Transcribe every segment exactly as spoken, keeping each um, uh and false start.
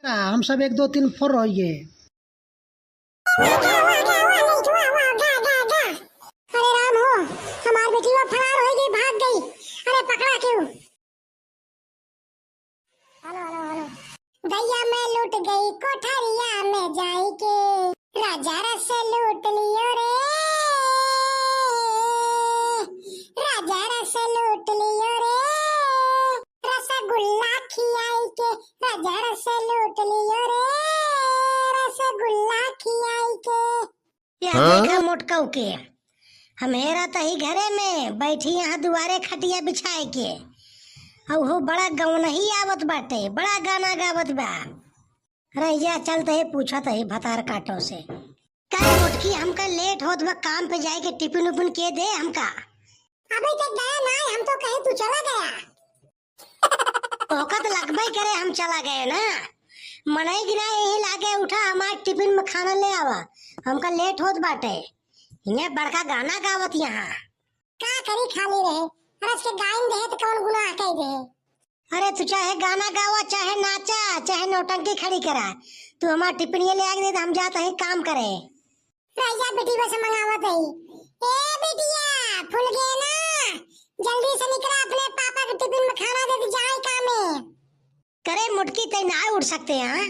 हम सब एक दो तीन फोर होइ गए। अरे राम हो, हमार बेटिया फरार होइ गई, भाग गई। अरे पकड़ा क्यों? हेलो, हेलो, हेलो। गैया मैं लूट गई कोठरिया में जाई के, राजा रस लूट लियो रे, राजा रस लूट लियो रे, रसगुल्ला खियाई के, राजा रस लूट लियो रे, रसगुल्ला खियाई के। यह हाँ? देखा मोटकऊ के, हम हेरा तही घरे में बैठी यहाँ दुआरे खटिया बिछाए के, अउ हो बड़ा गवनही आवत बाटे, बड़ा गाना गावत बा। रहिया चलत ही पूछत ही भतार काटो से, "काहे मोटकी, हमका लेट होत बा काम पे जाए के, टिफिन उफिन के दे हमका?" अभी तक गया ना, हम तो कहीं तू चला गया। तोहका त लगबे करे हम चला गए ना। मनई गिना यही लागे, "उठा, हमार टिफिन में खाना ले आवा, हमका लेट होत बाटे।" हियाँ बड़का गाना गावत यहाँ। का करी, खाली रहे, रच के गाइन देहे त कौन गुनाह कह देहे? अरे तू चाहे गाना गावा, चाहे नाचा, चाहे नौटंकी खड़ी करा, तू हमार टिफिनिया ले आके दे दे, हम जात ही काम करे। रहिया बिटिया से मंगावत ही। ए बिटिया, फुलगेना, जल्दी से निकला, अपने पापा के टिफिन में खाना दे दे, जाए कामे। करे मोटकी, तै ना उठ सकते हैं?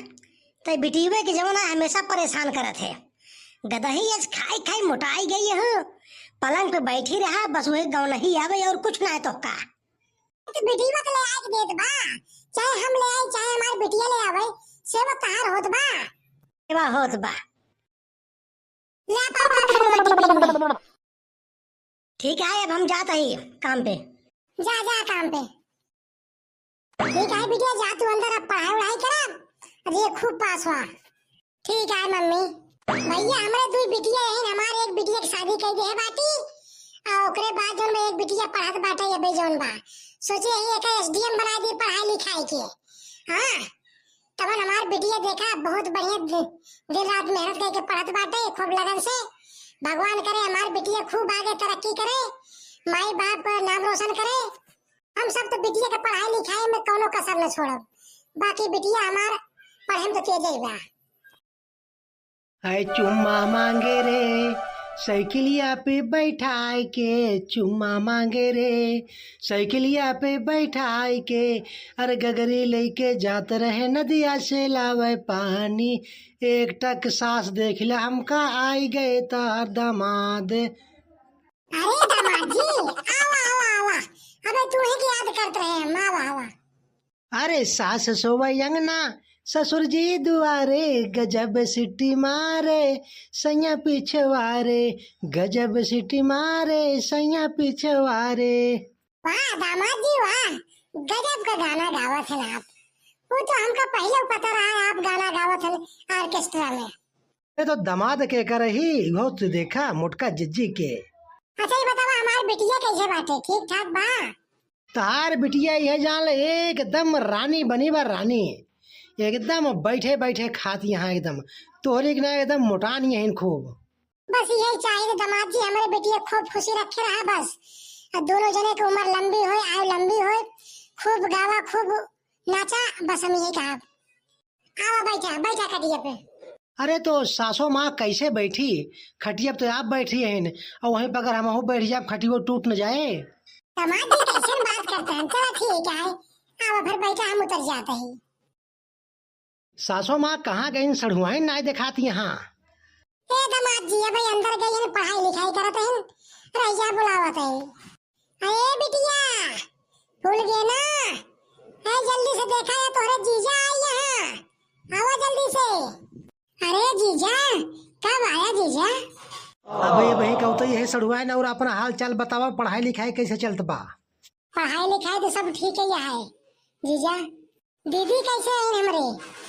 तै बिटिया के जमाना हमेशा परेशान करत है। गदही आज खाई खाई मोटाई गई है, पलंग पे बैठी रहा, बस वही गौनही आवे और कुछ ना है तोहका। तो बिटिया के ले आए के देत बा, चाहे हम ले आई, चाहे हमार बिटिया ले आवे, सेवा तहार होत बा। सेवा होत बा। ले पापा, खा लो टिफिन में। ठीक है, अब हम जात ही काम पे। जा, जा काम पे। ठीक है बिटिया, जा तू अंदर अब पढ़ाई वढ़ाई करा, अब ये खूब पास हुआ। ठीक है मम्मी। भैया, हमरे दुई बिटिया हैं, हमारे एक बिटिया की शादी कई दे बाटी, आ ओकरे बाद जौन बा एक बिटिया पढ़त बाटे अबे जौन बा, सोचे ही एक एसडीएम बना दी पढ़ाई लिखाई के। हाँ, तबन हमार बिटिया देखा बहुत बढ़िया दि-, दिन रात मेहनत करके पढ़त बाटे खूब लगन से। भगवान करे हमार बिटिया खूब आगे तरक्की करे, माई बाप नाम रोशन करे। हम सब तो बिटिया के पढ़ाई लिखाई में कौनो कसर न छोड़ब, बाकी बिटिया हमार पढ़े में तो तेज ही बा। है चुम्मा मांगे रे, साइकिलिया पे बैठाए के, चुम्मा मांगे रे, साइकिलिया पे बैठाए के। अरे गगरी लेके जात रहे नदिया से लावे पानी, एक टक सास देख ले हमका आई गए तार दामाद। अरे दामाद जी, आवा, आवा, आवा। अबे तू ही के याद करत रहे हम, आवा, आवा। अरे सास सोवै अंगना, ससुर जी दुआरे, गजब सिटी मारे, सैया पिछवारे, गजब सिटी मारे, सैया पिछवारे। वाह दामाद जी वाह, गजब का गाना गावत हैं आप। वो तो हमका पहले पता रहा है आप गाना गावत हैं ऑर्केस्ट्रा में। ये तो दामाद के कर ही, वो तो देखा मोटका जिज्जी के। अच्छा ये बतावा हमार बिटिया कैसे बाटे, ठीक ठाक बा? तहार बिटिया यह जान ले एकदम रानी बनी बा रानी, एकदम बैठे बैठे खात यहाँ एकदम तोहरे के ना एकदम मोटान यहीं खूब। बस यही चाहिए दामाद जी, हमारे बिटिया खूब खुशी रखे रहा बस, और दोनों जने की उम्र लंबी होए, आयु लंबी होए, खूब गावा खूब नाचा, बस हम यही कहा। आवा बैठा, बैठा खटिया पे। अरे तो सासो माँ कैसे बैठी? खटिया पे तो आप बैठी हैं, और वहीं पर अगर हमहू बैठ जाब खटियो टूट न जाए। दामाद जी कैसे बात करते हैं? चला ठीक है, आवा फिर बैठा, हम उतर जाते हैं। सासो माँ कहाँ गईन? सढ़ुआइन नाय देखात यहाँ। ए दामाद जी, अबे अंदर गई हैं, पढ़ाई लिखाई करत हैं, रहिया बुलावत है। अरे बिटिया, फुलगेना, ए जल्दी से देखा है तोहरे जीजा आई यहाँ, आवा जल्दी से। अरे जीजा, कब आया जीजा? अबे ये बही कहू तो यही सढ़ुआइन और अपना हाल चाल बतावा, पढ़ाई लिखाई कैसे चलत बा? पढ़ाई लिखाई तो सब ठीक है यहाँ है जीजा। दीदी कैसे हैं हमरे?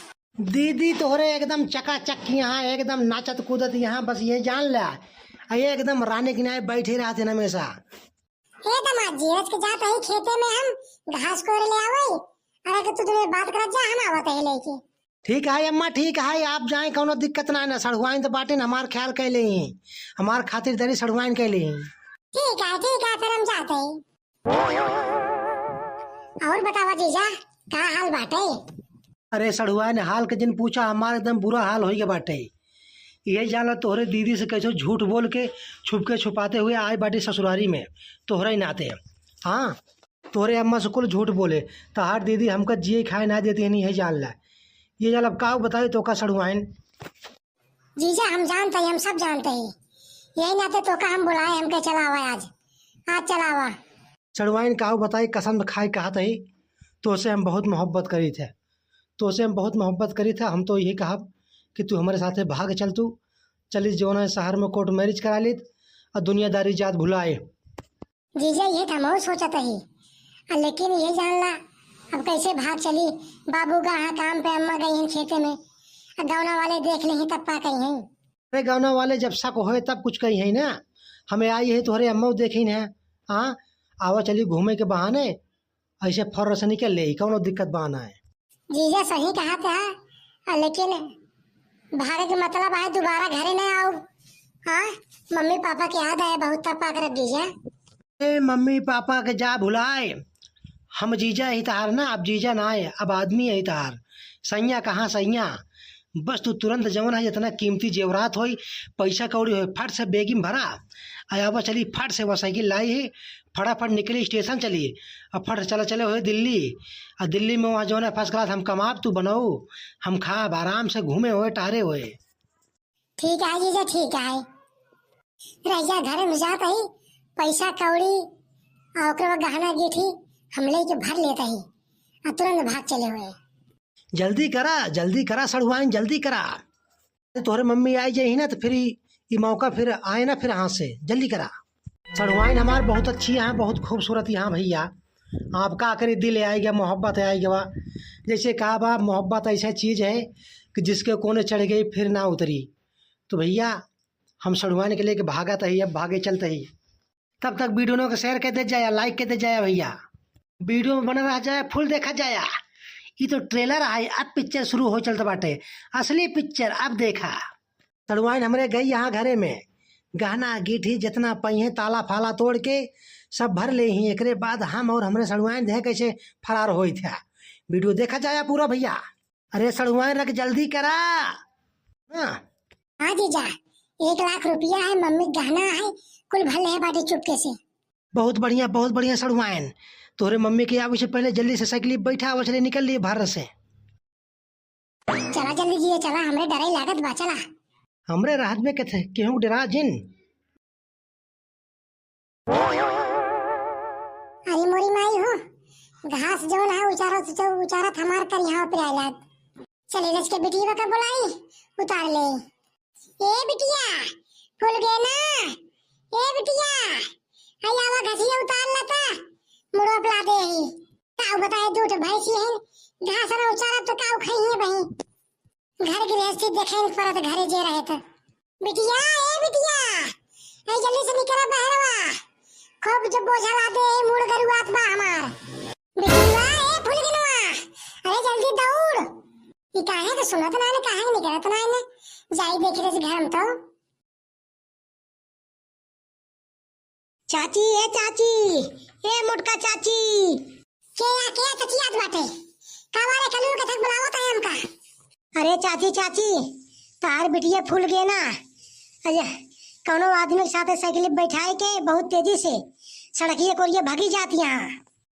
दीदी तोहरे एकदम चकाचक यहाँ, एकदम नाचत कूदत यहाँ, बस ये जान ला, आ ये एकदम रानी की नाई बैठी रहत हैं हमेशा। ए दामाद जी, रच के जात ही खेते में हम घास कोरे ले आवे, अरे कि तू तुम्हें बात करत जा, हम आवत है लेके। ठीक है अम्मा, ठीक है, आप जाए, कौनो दिक्कत ना है ना, सढ़ुआइन तो बाटे ना, हमार ख्याल कैले ही, हमार खातिरदारी सढ़ुआइन कैले ही। ठीक है, ठीक है, फिर हम जाते हैं। और बतावा जीजा, का हाल बाटे? अरे सढ़ुआइन, हाल के जिन पूछा, हमार एकदम बुरा हाल होइ गए बाटे। यही जान ला, तोहरे दीदी से कैसे झूठ बोल के, छुप के छुपाते हुए आए बाटे ससुरारी में तोहरे ही नाते। हाँ, तोहरे अम्मा से कुल झूठ बोले। तहार दीदी हमका जिए खाए ना देती है, यही जान ला। ये जान ला, अब का बताई तोका सढ़ुआइन। जीजा, हम जानत ही, हम सब जानत ही। यही नाते तोका हम बुलाए, हमके चला आवा आज, आज चला आवा। सढ़ुआइन, काऊ बताई, कसम खाए कहत ही, तोसे हम बहुत मोहब्बत करी थे, तोसे हम बहुत मोहब्बत करी थे। हम तो यही कहब कि तू हमरे साथे भाग चल, तू चली जौन है शहर में कोर्ट मैरिज करा लीत और दुनियादारी जात भुलाए। जीजा, ये तो हमहू सोचत ही। आ, लेकिन ये जान ला, अब कैसे भाग चली? बाबू गा हाँ काम पे, अम्मा गई हैं खेते में। आ, गौना वाले देख लेही तब का कही हैं। अरे, गौना वाले जब शक होए तब कुछ कही हैं ना। हमें आई है तोहरे अम्मा देखे हैं। हाँ, आवा चली घूमे के बहाने, ऐसे फर्र से निकल ले, कौनो दिक्कत बहाना है। जीजा सही कहा था, आ, लेकिन भागे के मतलब है दोबारा घरे न आऊ। हाँ, मम्मी पापा के याद आए बहुत, तब का करब जीजा? ए, मम्मी पापा के जा भुलाए, हम जीजा ही तहार ना, अब जीजा ना आए, अब आदमी ही तहार। सैया कहाँ सैया, बस तू तुरंत जवन है जितना कीमती जेवरात होई, पैसा कौड़ी होई, फट से बेगी में भरा, आ अब चली फट से वो साइकिल लाई है, फटाफट निकली स्टेशन चली, अब फट से चला चले होए दिल्ली, आ दिल्ली में वहाँ जवन है फर्स्ट क्लास हम कमाब, तू बनाऊ, हम खाब, आराम से घूमे होए, टहरे होए। ठीक है जीजा, ठीक है। रह जा घरे में जात ही, पैसा कौड़ी और ओकरे बाद गहना गीठी हम लेके भर लेत ही, आ तुरंत भाग चले होए। जल्दी करा, जल्दी करा सढ़ुआइन, जल्दी करा। तोहरे मम्मी आई जाई ना तो फिर ई, ई मौका फिर आए ना फिर हाथ से, जल्दी करा। सढ़ुआइन हमार बहुत अच्छी यहाँ, बहुत खूबसूरत यहाँ भैया। आप का करी, दिल आइ गया, मोहब्बत आइ गया। जैसे कहा बा, मोहब्बत ऐसा चीज है कि जिसके कोने चढ़ गई फिर ना उतरी। तो भैया, हम सढ़ुआइन के लेके भागत ही, अब भागे चलत ही। तब तक वीडियो को शेयर कर दे जाया, लाइक कर दे जाया भैया। वीडियो में बना रह जाया, फुल देखा जाया। ई तो ट्रेलर है, अब पिक्चर शुरू हो चलत बाटे। असली पिक्चर अब देखा। सढ़ुआइन हमरे गई यहाँ घरे में, गहना गीठी जितना पइहें ताला फाला तोड़ के सब भर लेही। एकरे बाद हम और हमरे सढ़ुआइन देह कैसे फरार होई था। वीडियो देखा जाया पूरा भैया। अरे सढ़ुआइन रख जल्दी करा। हाँ। हाँ जीजा, एक लाख रुपया है, मम्मी के गहना है, कुल भर ले है बाटे चुपके से। बहुत बढ़िया, बहुत बढ़िया सढ़ुआइन। तोहरे मम्मी के आवे से पहले जल्दी से साइकिल बैठा, आवे चले निकल लिए भर से। चला जल्दी जिए, चला, हमरे डराई लागत बा, चला। हमरे रहत में केथे, केहू डरा जिन। अरे मोरी माई हो, घास जौन है उचारत, उचारत हमार करिहावा पे आइला। चले रच के बिटिया का बुलाई, उतार ले। ए बिटिया, फूल गे ना? ए बिटिया, आई आवा घसिया उतार लता, मुड़ो पला दे ही। काऊ बताए, दू ठो भैंसी है, घास ना उचारब तो काऊ खाई है बही। घर गृहस्थी देखे न परत, घरे जे रहे त। बिटिया, ए बिटिया, ए जल्दी से निकला बहरवा, खूब जो बोझा ला दे, मुड़ गरुआत बा हमार। बिटिया, ए फुलगनवा, अरे जल्दी दौड़। ई काहे के सुनत ना ने, काहे के निकलत ना ने? जाई देखी रे से घर में तो। चाची, ए चाची, ए मोटका चाची। के या, के या चाची आत बाटे? का बारे कलू के थक बुलावत है हमका? अरे चाची, चाची, तार बिटिया फूल गे ना। अरे, कौनो आदमी के साथे साइकिल बैठाए के बहुत तेजी से सड़किया कोरिया भागी जाती यहाँ।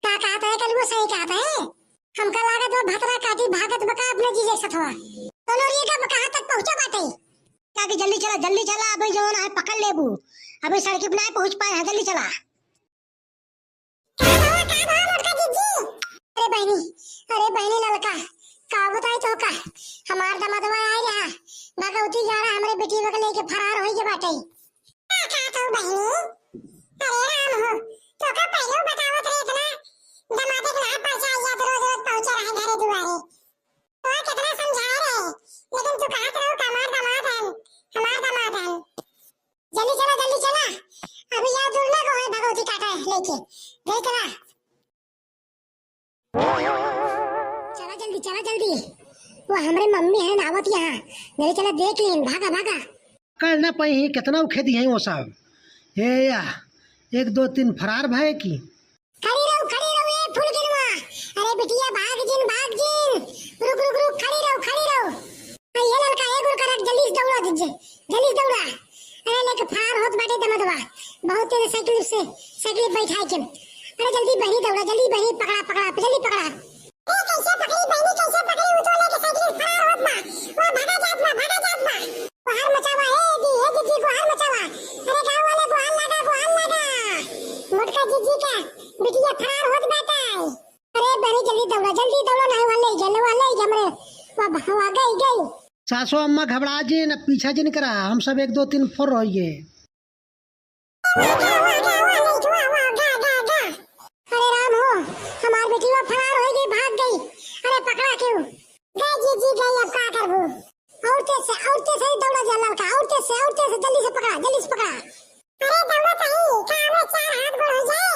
का कहत है कलुआ, सही कहत है? हमका लागत बा भतरा काटी भागत बा का अपने जीजे के सथवा। कलौरिया का कहाँ तक पहुँचा बाटे? का कि जल्दी चला, जल्दी चला, अबे जवन है पकड़ लेबू, अबे सड़की पे ना पहुँच पाए हैं, जल्दी चला। का भवा, का भवा मोटका जीजी? अरे बहनी, अरे बहनी ललका, का बताई तो का, हमार दमादवा आए रहा, भगवती गाड़ा हमरे बेटी बगल लेके फरार होई के बाटे। का कहत हो बहिनी? अरे राम हो, तोका पहिले बतावत रहे इतना दमादे के ना परचाइया तो रोज रोज पहुंचे रहे घरे दुआरे। तो कितना समझाए रहे, लेकिन तू कहत रहो कि हमार दमाद हन, हमार दमाद हन। जल्दी चला, जल्दी चला, अभी यहाँ दूर ना को है भगवती काटा है लेके, जल्दी चला। चला जल्दी, चला जल्दी। वो हमरे मम्मी है ना आवत यहाँ। जल्दी चला देख लीन, भागा, भागा। कर ना पाई, कितना उखे दी है वो सब। ए या, एक, दो, तीन फरार भए की। खड़ी रहो, खड़ी रहो, ए फुलगनवा। अरे बिटिया, भाग जिन, भाग जिन। रुक, रुक, रुक, खड़ी रहो, खड़ी रहो। अरे ये ललका, एक उनका रख, जल्दी से दौड़ा दीजिए, जल्दी से दौड़ा। अरे लेके फरार होत बाटे दमदवा, बहुत तेज साइकिल से, साइकिल बैठा के। अरे जल्दी बहिनी दौड़ा, जल्दी बहिनी पकड़ा, पकड़ा, जल्दी पकड़ा। ए, कैसे पकड़ी बहिनी, कैसे पकड़ी? वो तो लेके साइकिल फरार होत बा, वो भागा जात बा, भागा जात बा। बाहर मचावा, ए दी, ए दीदी, बाहर मचावा। अरे गाँव वाले, बाहर लगा, बाहर लगा। मोटका जीजी का बिटिया फरार होत बाटे। अरे बहनी, जल्दी दौड़ा, जल्दी दौड़ा, नहीं वहाँ ले गया, नहीं वहाँ ले गया, हमरे, वहाँ, वहाँ गई, गई। सासो अम्मा घबरा जिन, अब पीछा जिन करा, हम सब एक दो तीन फोर होइए। अरे राम हो, हमार बेटिया फरार हो गई, भाग गई। अरे पकड़ा क्यों? गई जीजी गई, अब का करबू? और तेज से, और तेज से दौड़ा जा ललका, और तेज से, और तेज से, जल्दी से पकड़ा, जल्दी से पकड़ा। अरे दौड़ा तो ही, का हमरे चार हाथ गोड़ हो जाए?